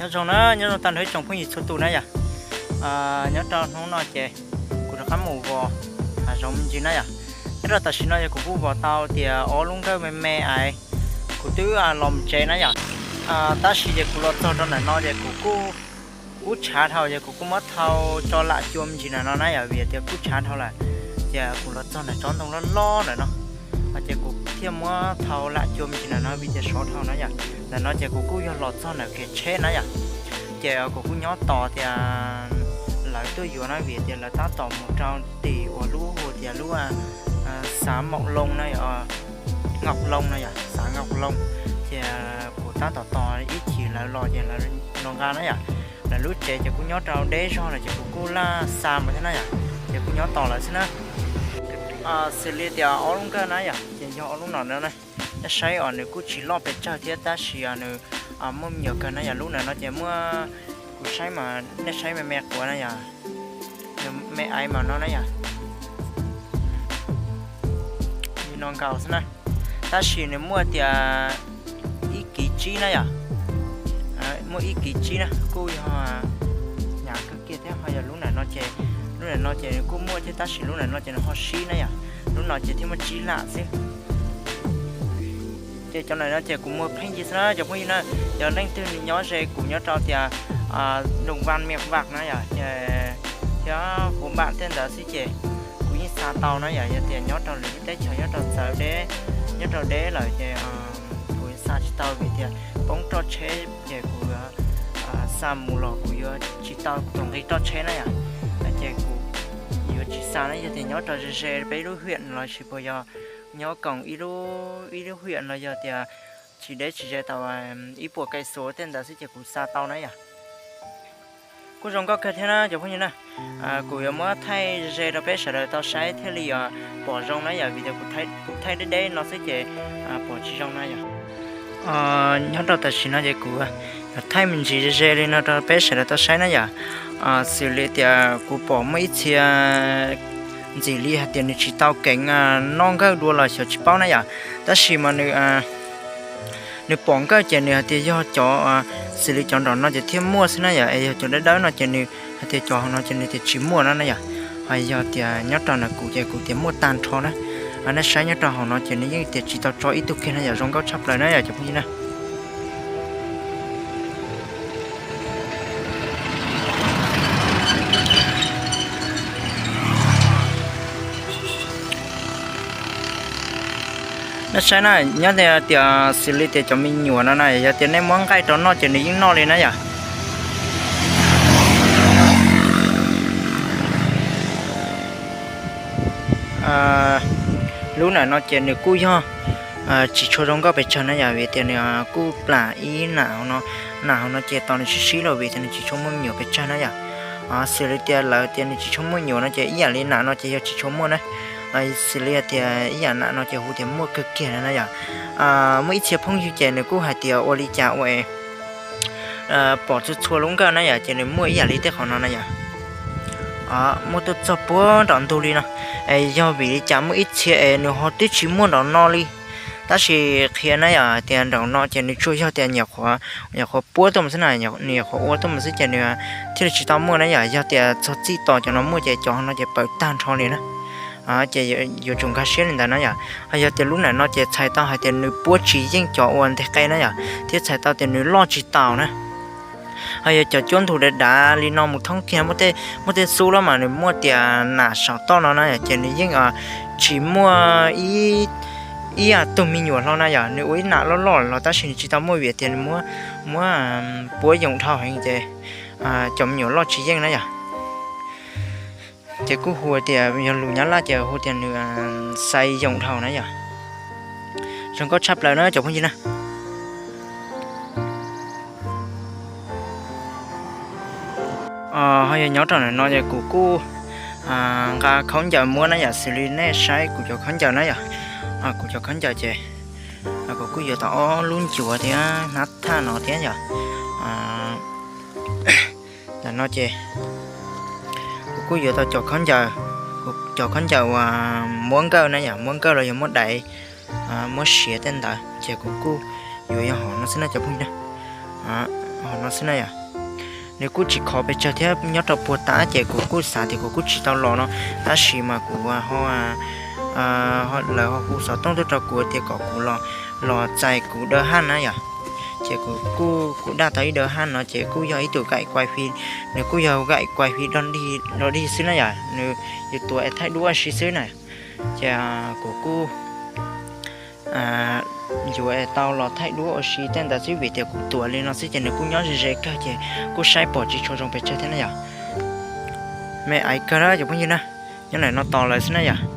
Zoo na, nyob zoo tag nrho ib tsoom phooj ywg txhua tus na yom. Nyob rau hnub no ces kuv rov qab mus vos hav zoov me ntsis na yom. Nyob rau tam sim no yog kuv kuj vos tau tias ob lub nkawj me me es kuv twb los mus tsev na yom. Tab sis ces kuv los txog rau ntawm no ces kuv kuj kub tshav dhau ces kuv kuj muab thau tso lam cua me ntsis ntawm no na yom, vim tias kub tshav dhau lawm. Ces kuv los txog ntawm tsob ntoo loj loj ntawm no, ces kuv thiaj muab thau lam cua me ntsis ntawm no vim tias sov dhau na yom. Ntawm no ces kuv kuj yog los txog ntawm kev tsheb na yom. Ces kuv kuj nyob tos tias lawv tuaj yuav na vim tias lawv tab tom mus rau tim uas lub hu tias lub Xav Maum Loo na, Ngaum Loo na yom, Xav Ngaum Loo. Ces kuv tab tom tos ib chim lawv los ces lawv los nqa na yom. Lawv lub tsev ces kuj nyob rau deb zog lawm ces kuv kuj laj xa mus thiab na yom. Ces kuj nyob tos lawv xwb na. Xws li tias ob lub nkawj na yom, ces yog ob lub no na. Nej saib os, nws kuj tsis loj pes tsawg thiab tab sis nws muaj me nyuam kawg na yom. Lub ntawm no ces muaj, kuv saib mas nej saib me me quav na yom, nws me aiv mas no na yom. Li no nkaus xwb na. Tab sis nws muaj tias ib kiv tsib na yom. Muaj ib kiv tsib na, kuj yog hnyav kawg kiag thiab. Ho yog lub ntawm no ces, lub ntawm no ces nws kuj muaj thiab tab sis lub ntawm no ces nws ho sib na yom. Lub no ces thiaj muaj tsib lam xwb. Ces cov ntawm no ces kuv muag pheej yig xwb na cov phooj ywg na. Yog leej twg nws nyob ze kuv nyob rau tias Num Vaj Miam Vam na yom, thiab Huv Npam tej ntawd xwb ces kuv yeej xa tau na yom. Yog tias nyob rau lwm lub teb chaws nyob rau txawv deb, nyob rau deb lawm ces kuv xa tsis tau vim tias poob roj tsheb ces kuv xa mus los kuv yuav tsis tau tus nqi roj tsheb na yom. Ces kuv yuav tsis xa na. Yog tias nyob rau ze ze peb lub hiam lossis puas yog nyob koom ib lub hiam los yog tias tsis deb tsis ze tau ib puas kais xuav tej ntawd xwb ces kuv xa tau na yom. Kuj zoo nkauj kawg thiab na cov phooj ywg na. Kuv yuav muab thaij ze ze rau peb sawv daws tau saib thiaj li pom zoo na yom, vim tias kuv thaij deb deb no xwb ces pom tsis zoo na yom. Nyob rau tam sim no ces kuv yuav thaij me ntsis ze ze li no rau peb sawv daws tau saib na yom. Xws li tias kuv pom muaj ib txhia ntxim li hais tias nws tsis tau keev noj nkawj dua los xyov tsis paub na yom. Tab sis mas nws, nws pom nkawj ces nws hais tias yog cov, xws li cov nraum no ces thiaj muaj xwb na yom, es yog cov dawb dawb no ces nws hais tias cov hauv no ces nws tias tsis muaj no na yom. Ho yog tias nyob rau ntawm kuv ces kuv tias muaj tag nrho na. Nej saib nyob rau hauv no ces nws yeej tias tsis tau tso ib tug kiag na yom, zoo nkauj tshaj plaws na yom cov phooj ywg na. Nej saib na, nyob tias xws li tias cov me nyuam no na, yog tias nej muab nqaij rau noj ces nws yeej noj li na yom. Lub ntawm no ces nws kuj yog tsis tshua zoo nkauj pes tsawg na yom, vim tias nws kuj plam ib nam hauv no, nam hauv no ces tos nws sib sib los vim tias nws tsis tshua muaj me nyuam pes tsawg na yom. Xws li tias lawv tias nws tsis tshua muaj me nyuam no ces ib yam li nam no ces yog tsis tshua muaj na. Xws li tias ib yam nam no ces hu tias muaj kawg kiag na yom. Muaj ib txhia phooj ywg ces nws kuj hais tias ua li cas ua pom txhua txhua lub nkawj na yom, ces nws muaj ib yam li tej qhov no na yom. Muaj tuaj txog puag nram ntug li no, es yog vim li cas muaj ib txhia es nws ho twb tsis muaj nram no li, tab sis qhia na yom tias nram no ces nws tsuas yog tias nyuam qhuav puab tuaj mus xwb na, nws nyuam qhuav ua tuaj mus xwb ces nws thiaj li tsis tau muaj na yom. Yog tias txog txij tos cov no muaj ces cov no ces paws tag nrho li na. Ces yuav tsum nkag siab li ntawd na yom. Ho yog tias lub ntawm no ces txhais tau hais tias nws puab tsis yeej cov uas nteg qe na yom, thiab txhais tau tias nws loj tsis taus na. Ho yog cov cuab ntug dav dav li no mus thoob kiag, muaj tej xub los mas nws muaj tias nam saum toj no na, ces nws yeej tsis muaj ib tug me nyuam hlo na yom. Nws ua ib nam loj loj los tab sis nws tsis tau muaj vim tias nws muab puab yoos dhau heev ces cov me nyuam loj tsis yeej na yom. Ces kuj hu tias yog lus Nyab Laj ces hu tias nws xais yoos dhau na yom. Zoo nkauj tshaj plaws na cov phooj ywg na. Ho yog nyob rau ntawm no ces kuv kuj nqa khaub ncaws muab na yom, xws li nej saib kuv cov khaub ncaws na yom. Kuv cov khaub ncaws ces kuv kuj yuav tau ob lub ncuav thiab hnab thaj no thiab yom. Ntawm no ces kuv kuj yuav tau cov khaub ncaws, cov khaub ncaws uas muab nkawj na yom, muab nkawj los yog muab daiv, muab siav tej ntawd ces kuv kuj yuav yog hom no xwb na cov phooj ywg na. Hom no xwb na yom. nws kuj tsis khov pes tsawg thiab nyob rau puag ta ces kuv kuj xav tias kuv kuj tsis tau los no, tab sis mas kuv ho, lawv ho hu xov tooj tuaj rau kuv tias kom kuv los, los txais kuv dawb haj na yom. Ces kuv kuj, kuv daj tau ib dawb haj no ces kuj yog ib tug gaim kuai fi, nws kuj yog gaim kuai fi dog dig xwb na yom, nws yus tuav es thaij duab ua si xwb na. Ces kuv kuj yuav tau los thaij duab ua si tej ntawd xwb vim tias kuv tuav li no xwb ces nws kuj nyob ze ze kawg ces kuj saib pom tsis tshua zoo pes tsawg thiab na yom. Me aiv kawg na cov phooj ywg na, nyob ntawm no tos lawv xwb na yom.